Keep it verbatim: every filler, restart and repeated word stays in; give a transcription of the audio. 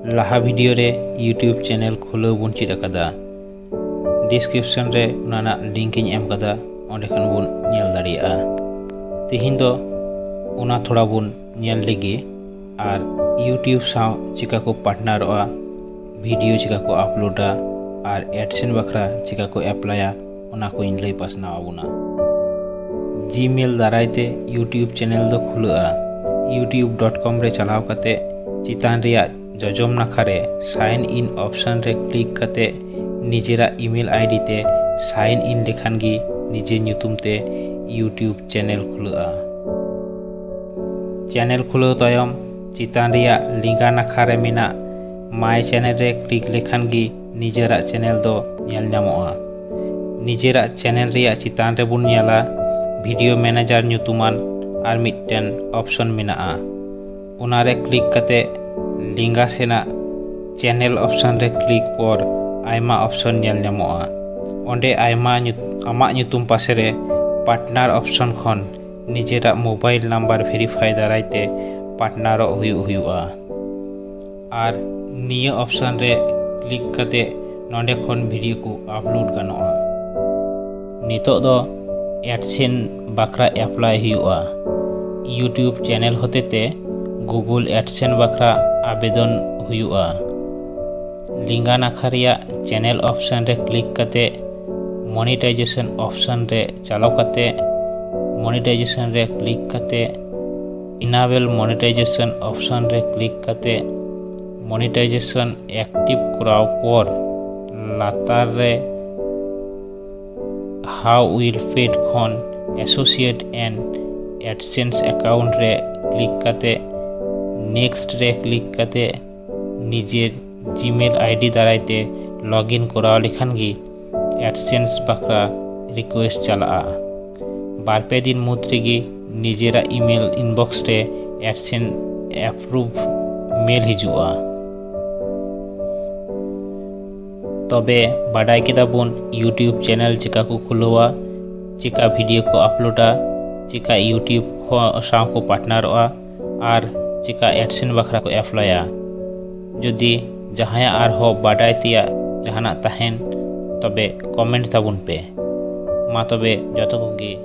ᱞᱟᱦᱟ ᱵᱷᱤᱰᱤᱭᱳ ᱨᱮ YouTube channel ᱠᱷᱩᱞᱟᱹᱣ ᱵᱚᱱ ᱪᱮᱫ ᱟᱠᱟᱫᱟ᱾ ᱰᱤᱥᱠᱨᱤᱯᱥᱚᱱ ᱨᱮ ᱚᱱᱟ ᱨᱮᱱᱟᱜ ᱞᱤᱝᱠ ᱤᱧ ᱮᱢ ᱟᱠᱟᱫᱟ, ᱚᱸᱰᱮ ᱠᱷᱚᱱ ᱵᱚᱱ ᱧᱮᱞ ᱫᱟᱲᱮᱭᱟᱜᱼᱟ᱾ ᱛᱮᱦᱮᱧ ᱫᱚ ᱚᱱᱟ ᱛᱷᱚᱲᱟ ᱵᱚᱱ ᱧᱮᱞ ᱞᱮᱜᱮ, ᱟᱨ YouTube ᱥᱟᱶ ᱪᱤᱠᱟ ᱠᱚ ᱯᱟᱨᱴᱱᱟᱨᱚᱜᱼᱟ, ᱵᱷᱤᱰᱤᱭᱳ ᱪᱤᱠᱟ ᱠᱚ ᱟᱯᱞᱳᱰᱟ, ᱟᱨ AdSense ᱵᱟᱠᱷᱨᱟ ᱪᱤᱠᱟ ᱠᱚ ᱮᱯᱞᱟᱭᱟ, ᱚᱱᱟ ᱠᱚᱧ ᱞᱟᱹᱭ ᱯᱟᱥᱱᱟᱣ ᱟᱵᱚᱱᱟ᱾ ᱡᱤᱢᱮᱞ ᱫᱟᱨᱟᱭ ᱛᱮ YouTube ᱪᱮᱱᱮᱞ ᱫᱚ ᱠᱷᱩᱞᱟᱹᱜᱼᱟ᱾ YouTube dot com ᱨᱮ ᱪᱟᱞᱟᱣ ᱠᱟᱛᱮ ᱪᱮᱛᱟᱱ ᱨᱮᱭᱟᱜ ᱡᱚᱡᱚᱢ ᱱᱟᱠᱷᱟ ᱨᱮ sign in option ᱨᱮ ᱠᱞᱤᱠ ᱠᱟᱛᱮ ᱱᱤᱡᱮᱨᱟᱜ email ID ᱛᱮ sign in ᱞᱮᱠᱷᱟᱱ ᱜᱮ ᱱᱤᱡᱮ ᱧᱩᱛᱩᱢ ᱛᱮ YouTube ᱪᱮᱱᱮᱞ ᱠᱷᱩᱞᱟᱹᱜᱼᱟ᱾ ᱪᱮᱱᱮᱞ ᱠᱷᱩᱞᱟᱹᱣ ᱛᱟᱭᱚᱢ ᱪᱮᱛᱟᱱ ᱨᱮᱭᱟᱜ ᱞᱮᱸᱜᱟ ᱱᱟᱠᱷᱟ ᱨᱮ ᱢᱮᱱᱟᱜ My Channel ᱨᱮ ᱠᱞᱤᱠ ᱞᱮᱠᱷᱟᱱ ᱜᱮ ᱱᱤᱡᱮᱨᱟᱜ ᱪᱮᱱᱮᱞ ᱫᱚ ᱧᱮᱞ ᱧᱟᱢᱚᱜᱼᱟ᱾ ᱱᱤᱡᱮᱨᱟᱜ ᱪᱮᱱᱮᱞ ᱨᱮᱭᱟᱜ ᱪᱮᱛᱟᱱ ᱨᱮᱵᱚᱱ ᱧᱮᱞᱟ ᱵᱷᱤᱰᱤᱭᱳ ᱢᱮᱱᱮᱡᱟᱨ ᱧᱩᱛᱩᱢᱟᱱ ᱟᱨ ᱢᱤᱫᱴᱮᱱ ᱚᱯᱥᱚᱱ ᱢᱮᱱᱟᱜᱼᱟ᱾ ᱚᱱᱟ ᱨᱮ ᱠᱞᱤᱠ ᱠᱟᱛᱮ ᱞᱮᱸᱜᱟ ᱥᱮᱱᱟᱜ ᱪᱮᱱᱮᱞ ᱚᱯᱥᱚᱱ ᱨᱮ ᱠᱞᱤᱠ ᱯᱚᱨ ᱟᱭᱢᱟ ᱚᱯᱥᱚᱱ ᱧᱮᱞ ᱧᱟᱢᱚᱜᱼᱟ᱾ ᱚᱸᱰᱮ ᱟᱭᱢᱟ ᱧᱩᱛ-, ᱟᱢᱟᱜ ᱧᱩᱛᱩᱢ ᱯᱟᱥᱮ ᱨᱮ ᱯᱟᱨᱴᱱᱟᱨ ᱚᱯᱥᱚᱱ ᱠᱷᱚᱱ ᱱᱤᱡᱮᱨᱟᱜ ᱢᱳᱵᱟᱭᱤᱞ ᱱᱟᱢᱵᱟᱨ ᱵᱷᱮᱨᱤᱯᱷᱟᱭ ᱫᱟᱨᱟᱭ ᱛᱮ ᱯᱟᱨᱴᱱᱟᱨᱚᱜ ᱦᱩᱭᱩᱜ ᱦᱩᱭᱩᱜᱼᱟ᱾ ᱟᱨ ᱱᱤᱭᱟᱹ ᱚᱯᱥᱚᱱ ᱨᱮ ᱠᱞᱤᱠ ᱠᱟᱛᱮ ᱱᱚᱸᱰᱮ ᱠᱷᱚᱱ ᱵᱷᱤᱰᱤᱭᱳ ᱠᱚ ᱟᱯᱞᱳᱰ ᱜᱟᱱᱚᱜᱼᱟ᱾ ᱱᱤᱛᱚᱜ ᱫᱚ AdSense ᱵᱟᱠᱷᱨᱟ ᱮᱯᱞᱟᱭ ᱦᱩᱭᱩᱜᱼᱟ᱾ YouTube ᱪᱮᱱᱮᱞ ᱦᱚᱛᱮᱛᱮ Google AdSense ᱵᱟᱠᱷᱨᱟ ᱟᱵᱮᱫᱚᱱ ᱦᱩᱭᱩᱜᱼᱟ᱾ ᱞᱮᱸᱜᱟ ᱱᱟᱠᱷᱟ ᱨᱮᱭᱟᱜ ᱪᱮᱱᱮᱞ ᱚᱯᱥᱚᱱ ᱨᱮ ᱠᱞᱤᱠ ᱠᱟᱛᱮ ᱢᱚᱱᱤᱴᱟᱭᱡᱮᱥᱚᱱ ᱚᱯᱥᱚᱱ ᱨᱮ ᱪᱟᱞᱟᱣ ᱠᱟᱛᱮ ᱢᱚᱱᱤᱴᱟᱭᱡᱮᱥᱚᱱ ᱨᱮ ᱠᱞᱤᱠ ᱠᱟᱛᱮ enable monetization ᱚᱯᱥᱚᱱ ᱨᱮ ᱠᱞᱤᱠ ᱠᱟᱛᱮ ᱢᱚᱱᱤᱴᱟᱭᱡᱮᱥᱚᱱ ᱮᱠᱴᱤᱵᱷ ᱠᱚᱨᱟᱣ ᱯᱚᱨ ᱞᱟᱛᱟᱨ ᱨᱮ How will paid ᱠᱷᱚᱱ associate an AdSense account ᱨᱮ ᱠᱞᱤᱠ ᱠᱟᱛᱮ next ᱨᱮ ᱠᱞᱤᱠ ᱠᱟᱛᱮ ᱱᱤᱡᱮᱨ ᱡᱤᱢᱮᱞ ID ᱫᱟᱨᱟᱭ ᱛᱮ ᱞᱚᱜᱤᱱ ᱠᱚᱨᱟᱣ ᱞᱮᱠᱷᱟᱱ ᱜᱮ AdSense ᱵᱟᱠᱷᱨᱟ ᱨᱤᱠᱩᱭᱮᱥᱴ ᱪᱟᱞᱟᱜᱼᱟ᱾ ᱵᱟᱨ ᱯᱮ ᱫᱤᱱ ᱢᱩᱫᱽ ᱨᱮᱜᱮ ᱱᱤᱡᱮᱨᱟᱜ ᱤᱢᱮᱞ ᱤᱱᱵᱚᱠᱥ ᱨᱮ AdSense ᱮᱯᱨᱩᱵᱷ ᱢᱮᱞ ᱦᱤᱡᱩᱜᱼᱟ᱾ ᱛᱚᱵᱮ ᱵᱟᱰᱟᱭ ᱠᱮᱫᱟ ᱵᱚᱱ YouTube ᱪᱮᱱᱮᱞ ᱪᱤᱠᱟ ᱠᱚ ᱠᱷᱩᱞᱟᱹᱣᱟ, ᱪᱤᱠᱟ ᱵᱷᱤᱰᱤᱭᱳ ᱠᱚ ᱟᱯᱞᱳᱰᱟ, ᱪᱤᱠᱟ YouTube ᱠᱷᱚ-, ᱥᱟᱶ ᱠᱚ ᱯᱟᱨᱴᱱᱟᱨᱚᱜᱼᱟ, ᱟᱨ ᱪᱤᱠᱟ AdSense ᱵᱟᱠᱷᱨᱟ ᱠᱚ ᱮᱯᱞᱟᱭᱟ᱾ ᱡᱩᱫᱤ ᱡᱟᱦᱟᱸᱭᱟᱜ ᱟᱨᱦᱚᱸ ᱵᱟᱰᱟᱭ ᱛᱮᱭᱟᱜ ᱡᱟᱦᱟᱱᱟᱜ ᱛᱟᱦᱮᱱ, ᱛᱚᱵᱮ ᱠᱚᱢᱮᱱᱴ ᱛᱟᱵᱚᱱ ᱯᱮ᱾ ᱢᱟ ᱛᱚᱵᱮ ᱡᱚᱛᱚ ᱠᱚᱜᱮ